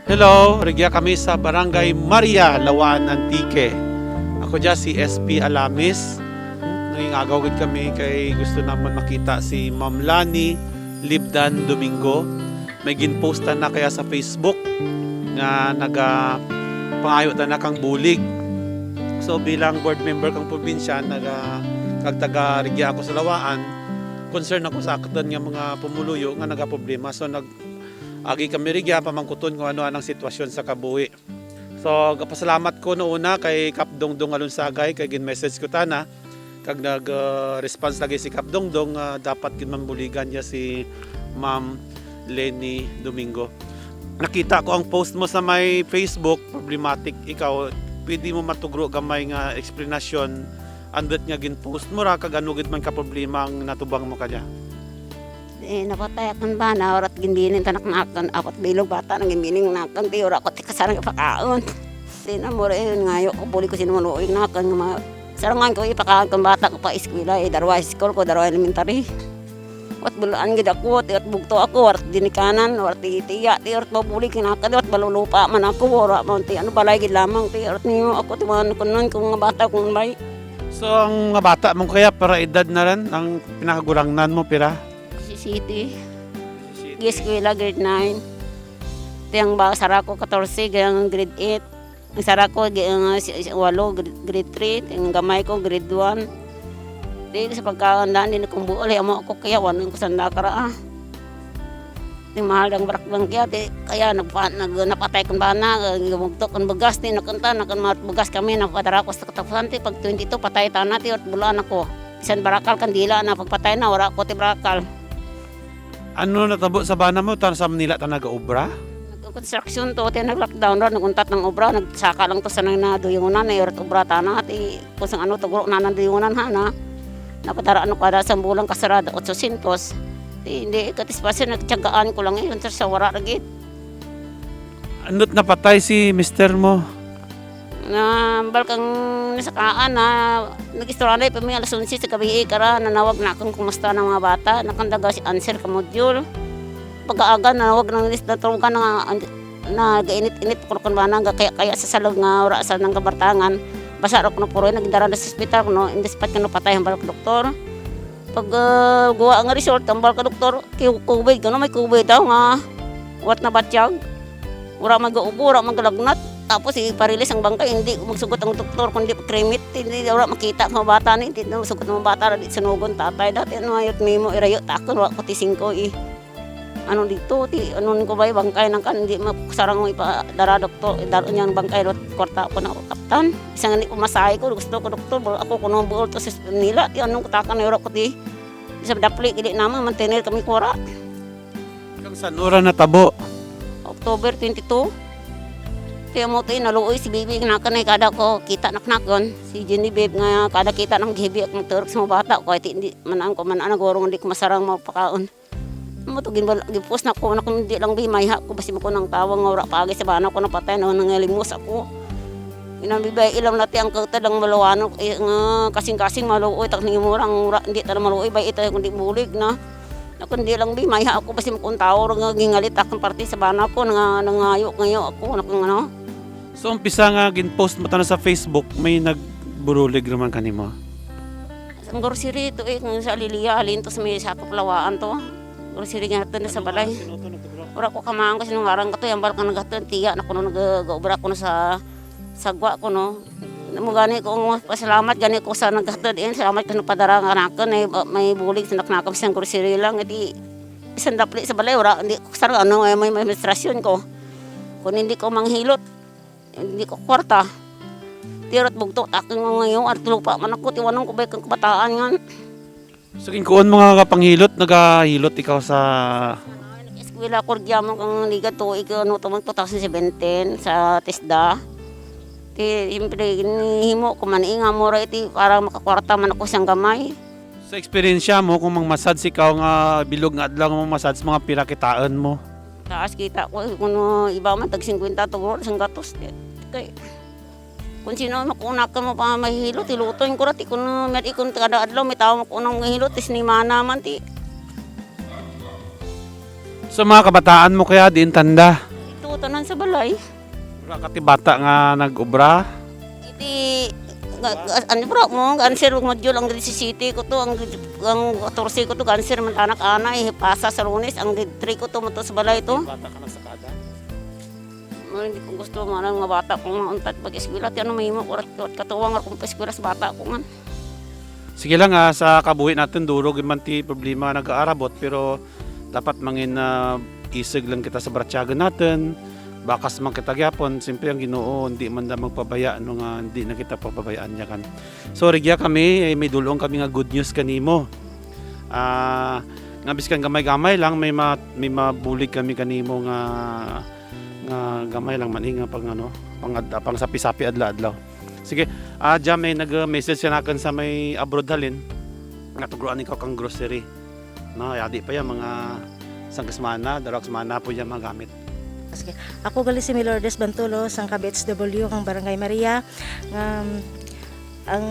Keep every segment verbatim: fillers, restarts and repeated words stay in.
Hello, rugya kami sa Barangay Maria, Lawaan, Antique. Ako dya si S P Alamis. Nangingagaw gid kami kay gusto namon makita si Ma'am Lani Libdan Domingo. May ginpost tana kaya sa Facebook nga naga-, pangayo tana kang bulig. So, bilang board member kang probinsya, naga-, kag taga rugya ako sa Lawaan, concern ako sa akun nga mga pumuluyo nga nagaproblema. So, nag-, agi kami rugya, pamangkuton kung ano anang sitwasyon sa kabuhi. So, gapasalamat ko no una kay Kap Dongdong Alunsagay, kay gin-message ko tana, kag nag, ah, response lagi si Kap Dongdong nga dapat gid man buligan dya si Ma'am Leni Domingo. Nakita ko ang post mo sa may Facebook, problematic ikaw. Pwede mo matugro gamay nga eksplanasyon, andut nga gin-post mo ra, kag ano gid man ka problema ang natubang mo kadya? Eh, napatay akun bana, wara't ginbining tanak nakun, apat bilog bata nang ginbining nakun, ti wara ko ti kasarang ipakaun. Ti na mo ra, eh, ngayo ko, bulig ko sin maluoy nakun, nga ma-, sarangan ko ipakaun kang bata ko pa eskwela, eh, darwa high school ko, darwa elementary. Wara't bul-an gid ako, ti wara't bugto ako, wara't ginikanan, wara't ti tiya, ti wara't mabulig nakun, wara't balulupa man ako, wara man ti, ano, balay gid lamang, ti wara't niyo ako, ti man kunun, kung nga bata, kung bay. So, ang mga bata mo kaya, pira edad na ran, ang pinakagurangnan mo, pira? Siyete. Siyete. Gi-eskwela, grade nine. Ti ang ba-, sara ko, katorse, ang grade eight. Ang sara ko, gi-, ang, si, si, walo, gr-, grade three. Ti ang gamay ko, grade one. Ti sa pagkaandaan, di na ko mabuul, amo ako kaya, wara ko sanda kara, ah. Ti mahal ang baraklan kaya, ti kaya nagpa-, nag-, napatay kang bana, gimugto kang bugas, ti nakun ta, nakun ma-, bugas kami, napadara ko sa katapusan, ti pag twenty-two, patay tana, ti wara't bul-an ako. Bisan barakal kandila na, pagpatay na, wara ko ti barakal. Ano natabo sa bana mo? Tan-, sa Manila tana gaobra? Nag-construction to, ti nag-lockdown ra, nag-untat ang obra, nagsaka lang to sa nang naduyunan, eh, wara't obra tana, ti kung sang ano, tugro na nang duyunan, ha, na. Napadara ano kada sang bulan kasarado, otsosyentos. Ti, indi, katis pa siya, nagtiyagaan ko lang, eh, yun, sa wara lagi. Andut napatay si mister mo? Na, hambal kang nasakaan na, nag-istorya na, pa mi alas onse sa gabii, kara, nanawag nakun kung kumusta ang mga bata, nakun daw si answer ka module. Pag-aaga, nanawag na, naturugan na, nagainit-init kuno kang bana, gakaya-kaya sa salog nga wara sa nang kabartangan. Basa ra kuno puroy, nagdara na sa ospital kuno, indespat kuno patay hambal kang doktor. Pag, ah, guwa nga result, hambal kang doktor, ki-, COVID, kuno may COVID daw nga wara't nabatyag. Wara magaubo, wara magalagnat. Tapos iparilis ang bangkay, indi magsugot ang doktor, kundi cremate, indi, wara makita ang mga bata ni, indi magsugot ang mga bata, di sunugon tatay. Dati ano, ayot nimo, irayo takun, wara ko ti singko, eh. Ano dito, ti, ano ko bay, bangkay nang kan, di makusarang mo ipadara doktor, idaro niyang bangkay, lot kwarta ko na kaptan. Bisan nga di ko masahe ko, gusto ko doktor, bul-, ako kuno buul to sa Manila, ti ano ko takun, wara ko ti, sa dapli, di naman, mantener kami kura. Kang san-o ra natabo? October twenty-two. Ti amo ti, naluoy si Bibi, nakun ay kada ko kita naknakun. Si Genevieve nga kada kita nang G B, ako magturok sa mga bata ko, ay ti, di, man-an ko, man-an, nagurong, di ko masarang mapakaun. Amo to, ginbal-, ginpost nako, nako, indi lang bi, mayha ko, basi mo ko nang tawag nga wara pa agi sa bana ko napatay, na nangalimos ako. Ginambibay, ilam na ti ang kagtad ang maluwano, eh, nga kasing-kasing maluoy, tak ning murang wara, indi tana maluoy, bay, ito, kundi bulig na. Nako, indi lang bi, mayha ako, basi mo ko nang tawag nga gingalit akun parte sa bana ko, nga nangayo-ngayo ako, nako, ano. So, umpisa nga ginpost mo tana sa Facebook, may nagburulig ra man kanimo? Sa grocery to, eh, kung sa Lilia, halin to sa may sakop Lawaan to. Grocery nga hatun sa balay. Wara ko kamaan kon sin-o ngaran kato, hambal kang naghatun, tiya na kuno nag-, gaobra kuno sa sagwa kuno. Amo gani ko, pasalamat gani ko sa naghatun, eh, salamat kang nagpadara kanakun, eh, ba-, may bulig sa naknakun sa grocery lang, eh, ti bisan dapli sa balay, wara, indi ko kasarang ano, eh, may, may administrasyon ko. Kon indi ko manghilot, indi ko kwarta. Ti wara't bugto takun ngayo, wara't lupa man ako, ti wanon ko bay kang kabataan ngan. So, ginkuon mo nga panghilot, nagahilot ikaw sa... Nag-eskwela ko rugya man kang ligad to, ika, ano, to man, two thousand seventeen sa TESDA. Ti, siyempre, ginhimo ko man, eh, nga amo ra iti, para makakwarta man ako sang gamay. Sa eksperyensya mo, kon mang-massage ikaw nga bilog nga adlaw nga mang-massage, mga pira kitaun mo? Taas kita ko, eh, kuno iba man tag singkwenta, tugro sang gatos, ti, kay, kon sin-o man kon kanakun mapamahilot, hiluton ko ra, ti, kuno, may, kon kada adlaw, may tawo man kon mangahilot, ti, sinimana man, ti. So, mga kabataan mo kaya, diin tanda? Ito, tanan Sa balay. Wara ka ti bata nga nag-obra? Iti, ga-, ga-, ano, bro, mo, ga-answer ang module, ang grade siyete ko to, ang, ang katorse ko to, ga-answer man anak ana, eh, pasa sa Lunes, ang grade three ko to, mo to sa balay to. Bata ka na sa kada? Mo, hindi ko gusto, mga, mga bata kong mauntat pag-eskwela, ti ano, mahimo ko, rat-, rat-, katuwang, rat-, kong pa-eskwela sa bata ko, nga. Sige lang, ah, sa kabuhi natun, duro gid man ti problema nagaarabot, pero dapat mangin, ah, isug lang kita sa baratyagun natun. Bakas man kita gihapon, siyempre ang Ginoo, hindi man da magpabaya, no, nga hindi na kita pababayaan niya kan. So, rugya kami, eh, may dul-ong kami nga good news kanimo. Ah, nga biskan gamay-gamay lang, may ma-, may mabulig kami kanimo nga, nga gamay lang man, eh, nga pang, ano, pang ad-, pang sapi-sapi adlaw-adlaw. Sige, ah, dya may nag-message kanakun sa may abroad halin. Nga tugroan ikaw kang grocery. No, yadi pa dya mga sangka semana, darwa ka semana pud dya magamit. Sige. Ako gali si Milordes Bantulo, sangka B H W kang Barangay Maria. Nga, ang,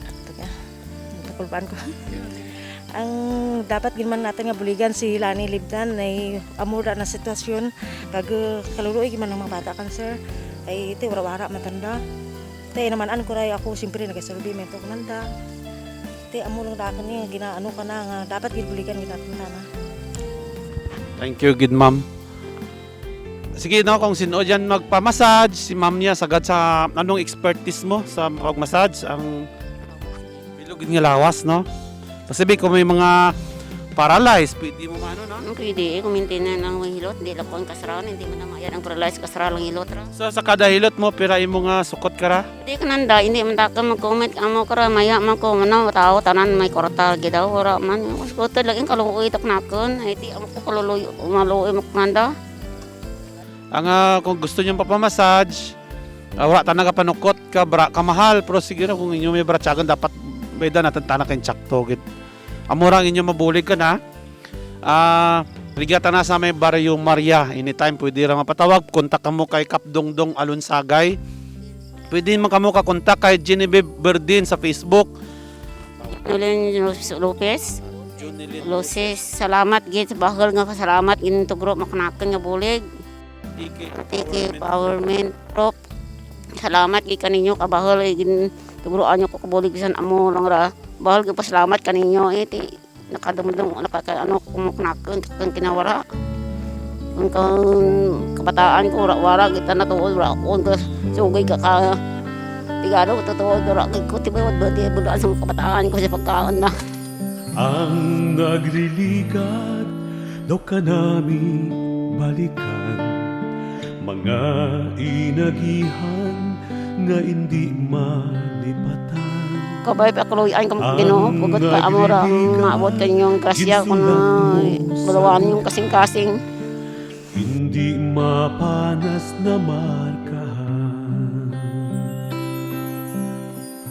ano to kaya? Nakulbaan ko. Ang dapat gid man natun nga buligan si Lani Libdan, ay amo ra na sitwasyon, kag kaluluoy gid man ang mga bata kan, sir. Ay, ti wara-wara man tanda. Ti naman-an ko ra ako, siyempre, nagasurvey man to kananda. Ti amo lang ra akun ni, ginaano kana nga, dapat gid buligan gid natun tana. Thank you gid, ma'am. Sige, no, kung sin-o dyan magpa-massage, si ma'am niya, sagad sa, anong expertise mo sa pag-massage? Ang bilog gid nga lawas, no? Kasi bi, kung may mga paralyzed, pwede mo maano, no? Mm, pwede, eh, kung maintain na lang ang hilot, di lang po ang kasra, hindi man na mayad ang paralyzed, kasra lang hilot ra. So, sa kada hilot mo, pira imo nga sukot kara? Di kananda, hindi man takun mag-comment, amo kara, maya man ko, mano, tao, tanan, may kwarta, gid daw, wara man. Mas buto lagi ang kaluoy, tak nakun, ay, ti, amo ko, kaluluoy, maluoy, mo kananda. Ang, ah, kung gusto niyo magpa-massage, ah, wara tana gapanukot ka, bra-, kamahal, pero sige ra, kung inyo may baratyagun, dapat may da natun tana kay insakto gid. Amo ra ang inyo mabulig kana. Ah, rugya tana sa may Barrio Maria. Anytime, pwede ra mapatawag. Kontak kamo kay Kap Dongdong Alonsagay. Pwede man kamo kakontak kay Genevieve Berdin sa Facebook. Junilin Lopez. Junilin Lopez. Salamat gid, bahul nga salamat gid tugro mo kanakun nga bulig. T K Empowerment Group. Salamat gid kaninyo, kabahul, eh, gin-, tugroan nyo ko kabulig bisan amo lang ra. Bahul gid pasalamat kaninyo, eh, ti nakadumdum, nakaka-, ano, kumukunakun, kang kinawara. Kang, kang kabataan ko, wara, wara, kita na tuod, wara, kung ka, sugay ka, ka, pigado, tutuod, wara, ko, tibuod, buti, bulaan sa kabataan ko sa pagkaon na. Ang nagliligad daw kanami balikan, mga inagihan nga indi malipatan. Kabay pa kaluy-an kamo Ginoo, pugot pa amo ra ang maabot kaninyong grasya, kuno bulawan ninyong kasingkasing. Indi mapanas na markahan.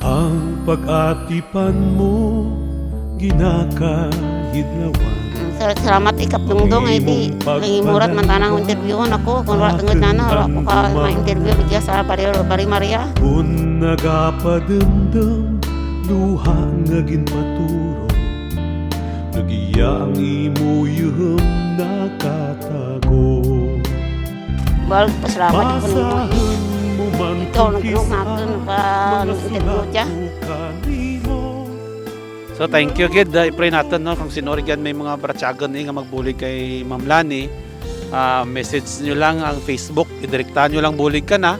Ang pag-atipan mo, ginakahidlawan. Sa-, salamat, Ikap Dongdong, ay ti, nangimurat man tana nga interviewon ako, kun wara tungod nana, wara ko ka ma-interview, rugya sa Barrio, Barrio Maria. Kun nagapadumdum, luha nga ginpaturo, rugya ang imo yuhum nakatago. Bahul pasalamat ko ninyo. Ikaw, nag-look natun pa, interview dya. So, thank you gid. Ah, i-pray natun, no, kung sin-o rugyan may mga baratyagun, eh, nga magbulig kay Ma'am Lani. Ah, message nyo lang ang Facebook, idirektahan nyo lang bulig kana.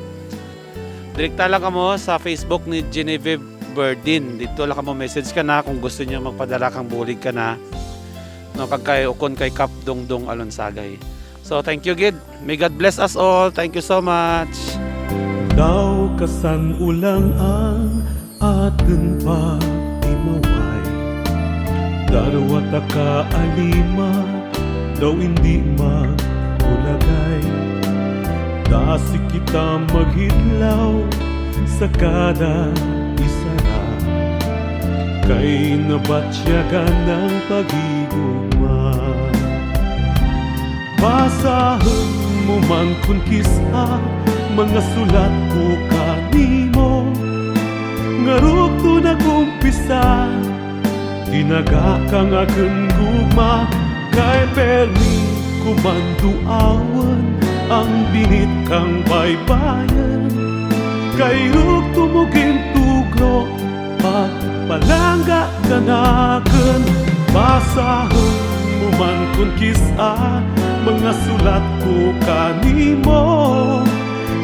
Direkta lang kamo sa Facebook ni Genevieve Berdin. Didto lang kamo message kana kung gusto nyo magpadara kang bulig kana. No, kag kay, ukon kay Kap Dongdong Alonsagay. So, thank you gid. May God bless us all. Thank you so much. Daw kasan-o lang ang atun pag-imaway. Darwa ta ka alima, daw indi mag-ulagay. Dasi kita maghidlaw sa kada isara. Kay nabatyagan ang paghigugma. Basahun mo man kun kis-a mga sulat ko kanimo. Nga rugto nag-umpisa, tinaga kang akun gugma, kay permi ko man duawun, Ang binit kang baybayon, kay rugto mo gintugro, pagpalangga kanakun. Basahun mo man kon kis-a, mga sulat ko kanimo,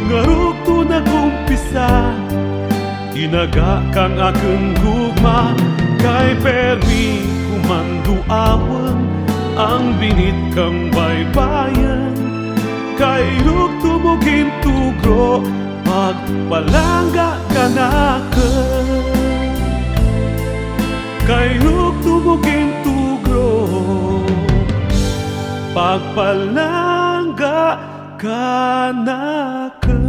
nga rugto nag-umpisa. Tinaga kang akun gugma, kay pirmi ko man duawun ang binit kang baybayon. Kay rugto mo gintugro, pagpalangga kanakun. Kay rugto mo gintugro, pagpalangga kanakun.